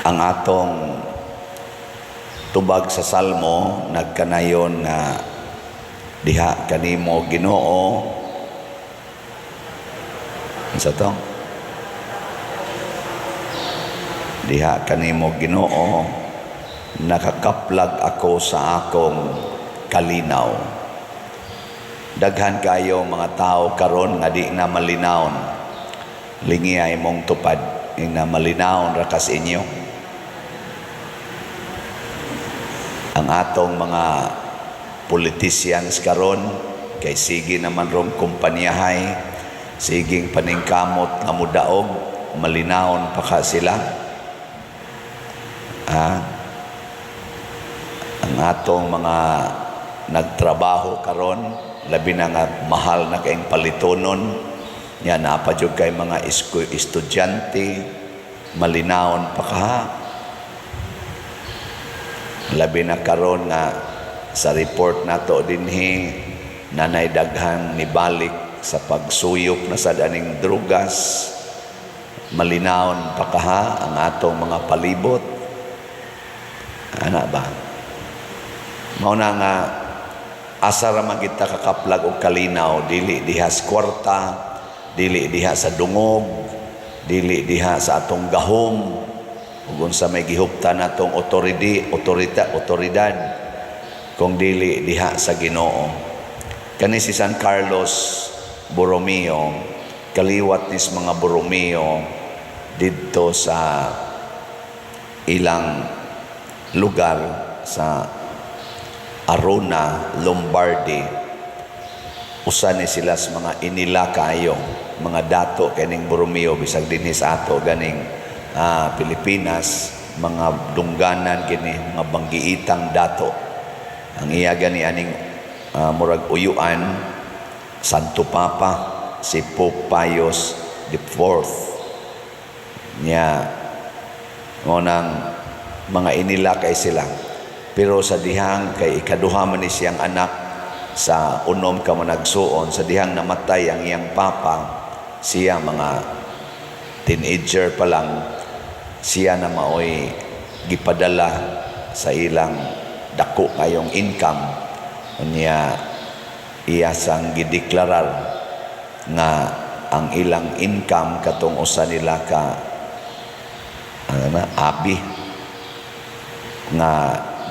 Ang atong tubag sa Salmo nagkanayon nga diha kanimo, Ginoo, unsa to? Diha kanimo, Ginoo, nakakaplag ako sa akong kalinaw. Daghan kayo mga tao karon nga di na malinawon. Lingiya imong tupad ing na malinawon ra kas inyo. Ang atong mga politicians karon kay sige naman rong kumpanyahay, siging paningkamot nga mudaog, malinawon pa ka sila. Ah, ang atong mga nagtrabaho karon, labi na nga mahal na kayong palitonon nya, naa pa jud kay mga estudyante, malinawon pa ka? Labi na karon nga sa report nato dinhi, nanay daghan nibalik sa pagsuyop na sa aning drugas, malinawon pa kaha ang atong mga palibot? Ana ba? Mao na nga asa ra man kita kakaplag og kalinaw? Dili diha sa kwarta, dili diha sa dungog, dili diha sa atong gahom ug unsa may gihuptan natong otoridi otorita otoridad, kung dili diha sa Ginoo. Kani si San Carlos Borromeo, kaliwat nis mga Borromeo didto sa ilang lugar sa Arona, Lombardy. Usa ni sila sa mga inila kaayo mga dato kining Borromeo, bisag dinhi sa ato ganing Pilipinas, mga dungganan kini, mga banggiitang dato. Ang iya gani aning murag uyuan, Santo Papa, si Pope Pius the Fourth niya. Mo nang mga inila kay sila, pero sa dihang kay ikaduha man ni siyang anak sa unom ka managsuon, sa dihang namatay ang iyang papa, siya mga teenager pa lang, siya na maoy gipadala sa ilang dako kayong income. Unya iya sang gideklarar nga ang ilang income katong usa nila ka ano na abi nga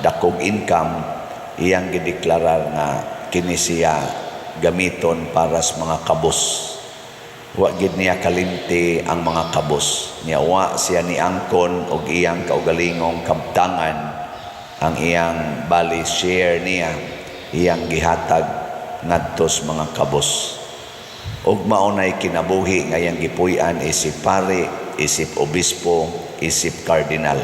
dakog income, iyang gideklarar nga kini siya gamiton para sa mga kabus. Wa gid niya kalimti ang mga kabus niya. Wa siya ni angkon og iyang kaugalingong kabtangan. Ang iyang bali share niya, iyang gihatag ngadto sa mga kabus, ug mao nay kinabuhi nga iyang gipuy-an isip pari, isip obispo, isip kardinal.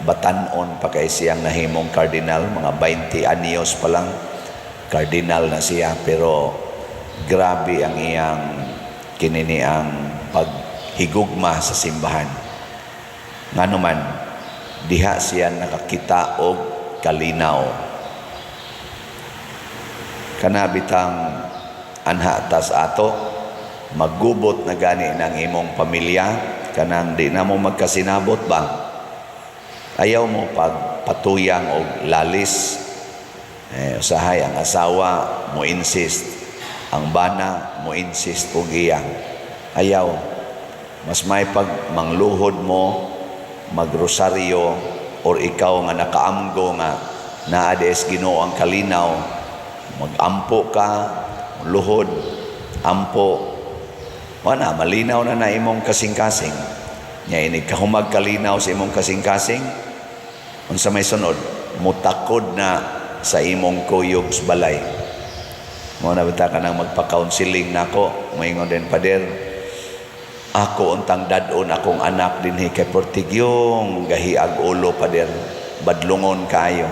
Batan-on pa kay siyang nahimong kardinal, mga 20 anyos pa lang kardinal na siya, pero grabe ang iyang kinini ang paghigugma sa simbahan. Ngano man, diha siya nakakita og kalinaw. Kana bitang anha tas ato, maggubot na gani ng imong pamilya, kanang di na mo magkasinabot ba, ayaw mo pagpatuyang og lalis. Eh, usahay ang asawa mo insist, ang bana mo insist og iya ayaw, mas may pag mangluhod mo, magrosaryo, or ikaw nga nakaamgo nga naa sa Ginoo ang kalinaw, magampo ka, luhod, ampo, wala, malinaw na na imong kasing-kasing. Nya inig kahumag kalinaw sa imong kasing-kasing, unsa may sunod? Mutakod na sa imong kuyog sa balay. Mo na bita ka nang magpa-counseling nako, moingon din, "Pader, ako untang dad-on akong anak dinhi kay portigyong gahiag ulo, pader, badlungon kayo.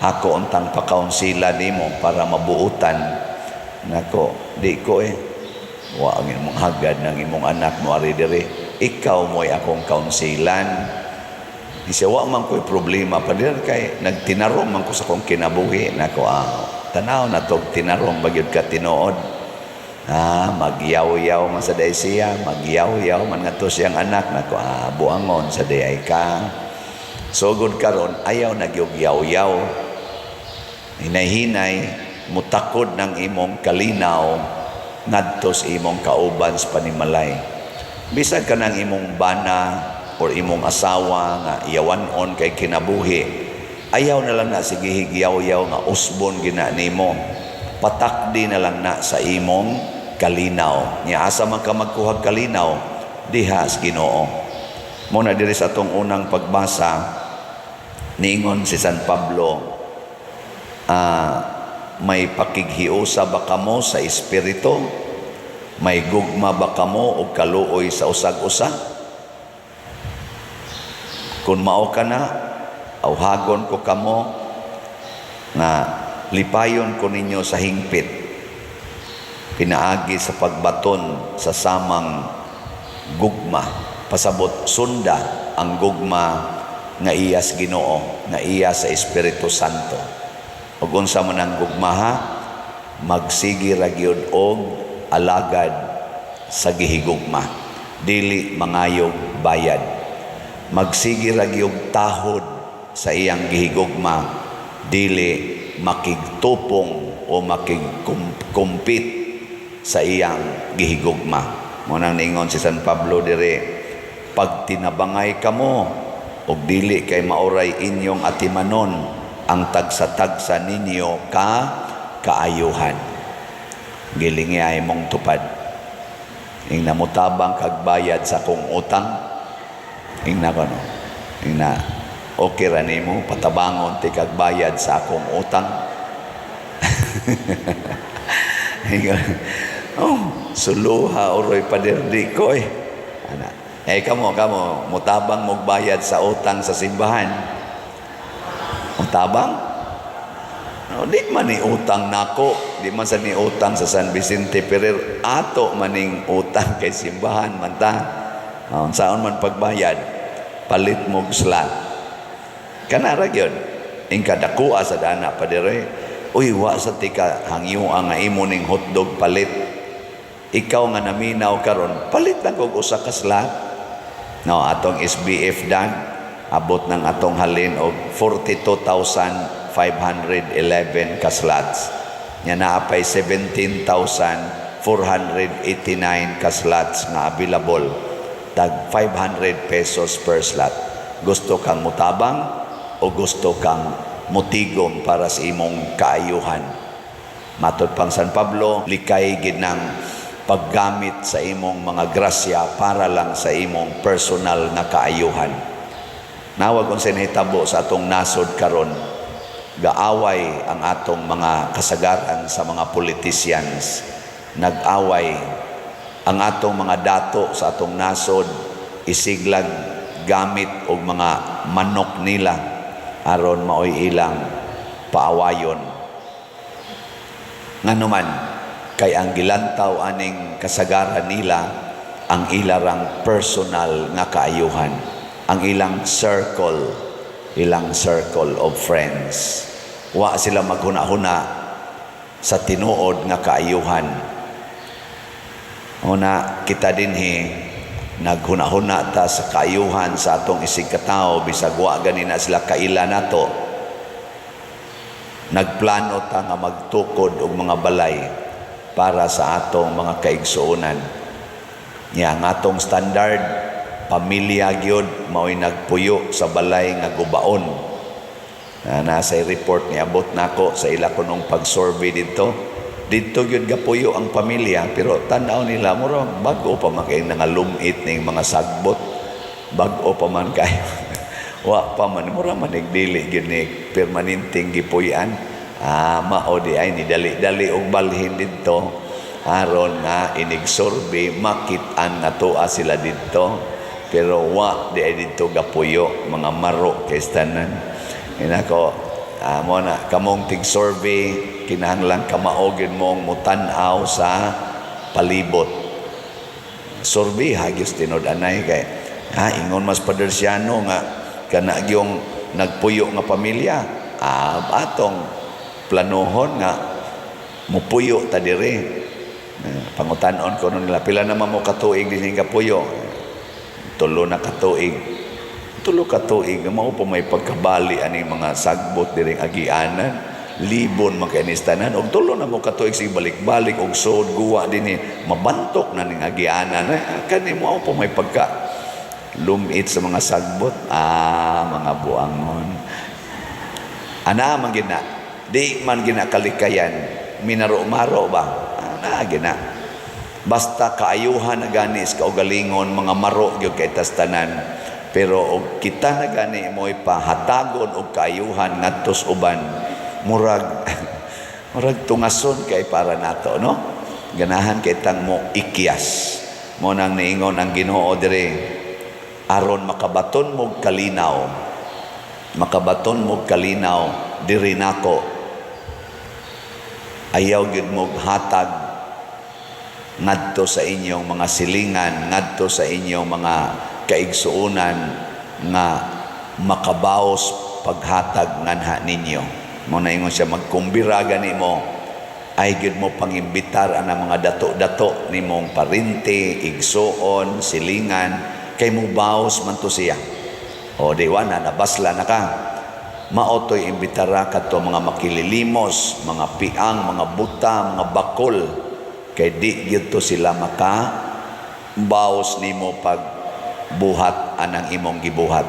Ako untang pa-counsela nimo para mabuutan." Nako, di ko eh. Wa ang imong hagad ng imong anak mo ari diri. Ikaw mo'y akong kaunsilan. Di siya, "Wa man ko'y problema, pader, kay nagtinarong man ko sa akong kinabuhi." Nako, ah, tanaw na tog tinarong bagyod ka tinuod. Ah, magyaw-yaw man sa day siya, magyaw-yaw man nga to siyang anak. Nako, ah, buangon sa day ay ka. Sugod karon, ayaw na gyud yaw-yaw. Hinay-hinay mutakod ng imong kalinaw ngadto sa imong kauban sa panimalay. Bisag ka ng imong bana or imong asawa nga iyawanon kay kinabuhi, ayaw na lang na sige yaw-yaw nga usbon gina nimo. Patakdi na lang na sa imong kalinaw. Nya asa man ka magkuhag kalinaw? Diha sa Ginoo. Mo na diri sa atong unang pagbasa, niingon si San Pablo, may pakighiusa ba kamo sa espiritu? May gugma ba kamo og kaluoy sa usag-usa? Kung mao ka na, awhagon ko kamo nga lipayon ko ninyo sa hingpit pinaagi sa pagbaton sa samang gugma. Pasabot, sunda ang gugma nga iya sa Ginoo, nga iya sa Espiritu Santo. Ug unsa man ang gugma, ha? Magsige ra gyud og alagad sa gihigugma, dili mangayog bayad. Magsige ra gyud tahod sa iyang gihigugma, dili makigtupong o makigkumpit sa iyang gihigugma. Mo nang ningon si San Pablo dire, pagtinabangay kamo og dili kay maoray inyong atimanon ang tagsa-tagsa ninyo ka kaayuhan. Gilingi ay mong tupad. Ing namutabang kag bayad sa kong utang. Ing na kono. Ing na okay ra nimo patabangon ti kag bayad sa akong utang. Ingon, oh, suluha uroy pader di ko eh. Ana. Eh kamo kamo mutabang mo bayad sa utang sa simbahan. Mutabang? No, di man ni utang nako, di man sa ni utang sa San Vicente Ferrer, ato maning utang kay simbahan man ta. Oh, saon man pagbayad, palit mo og slot. Kana ra gyud. Ingka dakua sa dana padere. Uy, wa sa tika hangyo ang imo ning hotdog palit. Ikaw nga naminaw karon, palit lang og usa ka slot. No, atong SBF dag abot ng atong halin og 42,511 ka slots. Nya naa pay 17,489 ka slots nga available. Tag 500 pesos per slot. Gusto kang mutabang o gusto kang mutigom para sa imong kaayuhan? Matod pang San Pablo, likay gid ng paggamit sa imong mga grasya para lang sa imong personal nga kaayuhan. Nawag kung nahitabo sa atong nasod karon, gaaway ang atong mga kasagaran sa mga politicians. Nag-away ang atong mga dato sa atong nasod, isiglag gamit og mga manok nila aron maoy ilang paawayon. Nganuman kay ang gilantaw aning kasagaran nila ang ilarang personal nga kaayuhan, ang ilang circle, ilang circle of friends. Wa sila maghuna-huna sa tinuod nga kaayuhan. Una, kita dinhi naghuna-huna ta sa kaayuhan sa atong isig katao bisag wa gani na sila kaila nato. Nagplano ta nga magtukod og mga balay para sa atong mga kaigsuonan. Nya ang atong standard, pamilya gyud mao'y nagpuyo sa balay nga gubaon. Na nasa report ni abot nako sa ila kunong pag-survey didto. Didto gyud gapuyo ang pamilya, pero tan-aw nila, mura bag-o pa man kay nangalumit ning mga sagbot. Bag-o pa man kayo. Wa pa man, mura man dili gyud ni permanenteng gipuy-an. Ah, mao di ay ni dali-dali og balhin didto aron nga inig survey makit-an nga tua sila didto, pero wa di ay didto gapuyo, mga maro kay tanan. Inako, mo na kamong tig survey, kinahanglan kamao gyud mong mutan-aw sa palibot. Survey hagyos tinud anay kay ha ingon mas Padersiano nga kana gyung nagpuyo nga pamilya, atong planuhon nga mupuyo ta diri. Pangutan-on ko nila, pila naman mo katuig din kapuyo? 3 na katuig. 3 ka tuig mao pa may pagkabali aning mga sagbot diring agianan, libon man kay tanan. Og 3 na mo ka tuig sige balik-balik og sod guwa dinhi, mabantok na ning agianan. Ay, kani mao pa may pagka lumit sa mga sagbot. Ah, mga buangon ana man gina, di man gina kalikayan, minaro-maro ba ana gina. Basta kaayuhan na gani sa kaugalingon, mga maro gyud kay tas tanan, pero og kita na gani mo'y pahatagon og kaayuhan ngadto sa uban, murag tungason kay para nato, no? Ganahan kay tang mo ikyas mo. Nang niingon ang Ginoo dire, aron makabaton mo kalinaw, makabaton mo kalinaw diri nako, ayaw gyud mo hatag ngadto sa inyong mga silingan, ngadto sa inyong mga kaigsuonan nga makabaos paghatag nganha ninyo. Mo na ingon siya, magkumbira gani mo, ay gyud mo pangimbitar ang mga dato-dato nimong parente, igsuon, silingan, kay mubaos man to siya. O di wa na, nabasla na ka. Mao to'y imbitara kadto mga makililimos, mga piang, mga buta, mga bakol, kay di gyud to sila maka baos nimo pag buhat anang imong gibuhat.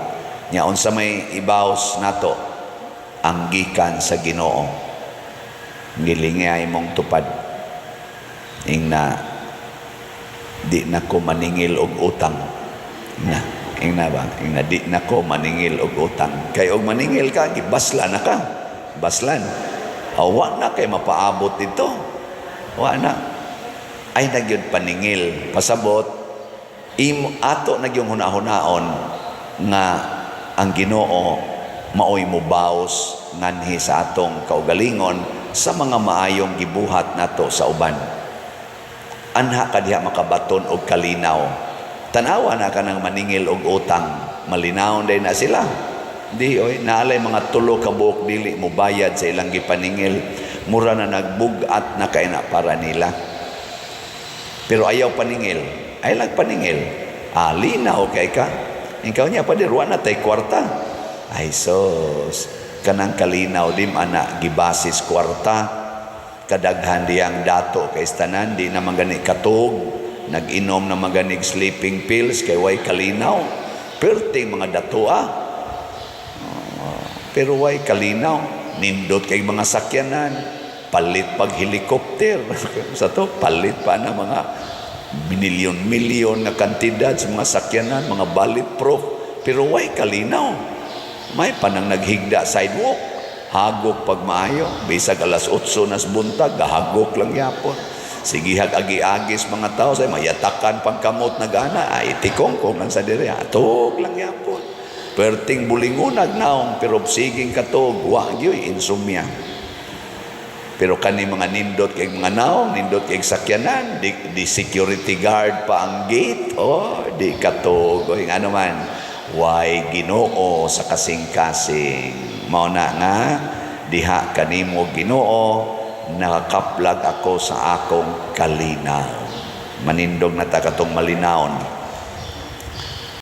Nya unsa may ibaos nato? Ang gikan sa Ginoo. Gilingi imong tupad. Ingna, "Di na ko maningil og utang." Na, ingna ba? Ingna, "Di na ko maningil og utang." Kay og maningil ka, gibasla na ka. Baslan. Awa na kay mapaabot dito. Wa na. Ay na gyud paningil. Pasabot, imo ato na gyung hunahunaon nga ang Ginoo maoy mobaos nganhi sa atong kaugalingon sa mga maayong gibuhat nato sa uban. Anha ka diha makabaton og kalinaw. Tanawa na ka ng maningil og utang, malinaw day na sila. Di oy, naalay mga 3 ka buok dili mo bayad sa ilang gipaningil. Mura na nagbug-at na kay na para nila. Pero ayaw paningil. Ay lang paningil. Ah, linaw kay ka. Ikaw niya pa wa na tay kwarta. Ay sos, kanang kalinaw di ana gibasis kwarta. Kadaghan diyang dato kay tanan di naman gani katog, nag-inom na maganig sleeping pills kay way kalinaw. Perting mga dato ah. Pero way kalinaw, nindot kay mga sakyanan, palit pag helicopter. Sa to palit pa na mga milyon-milyon nga kantidad sa mga sakyanan, mga bulletproof, pero way kalinaw. May panang naghigda sidewalk, hagok pag maayo, bisag alas 8 nas buntag, gahagok lang yapon. Sige hag agi-agis mga tao say mayatakan pang kamot na gana ay tikong kung ang sa dire atog lang yapon. Perting bulingunag naong pero siging katog wa gyoy insomnia. Pero kani mga nindot kay mga naong, nindot kay sakyanan, di security guard pa ang gate, oh, di katog, oy, ano man, way Ginoo sa kasing-kasing. Mao na nga diha kanimo Ginoo nakakaplag ako sa akong kalinaw. Manindog na ta katong malinawon.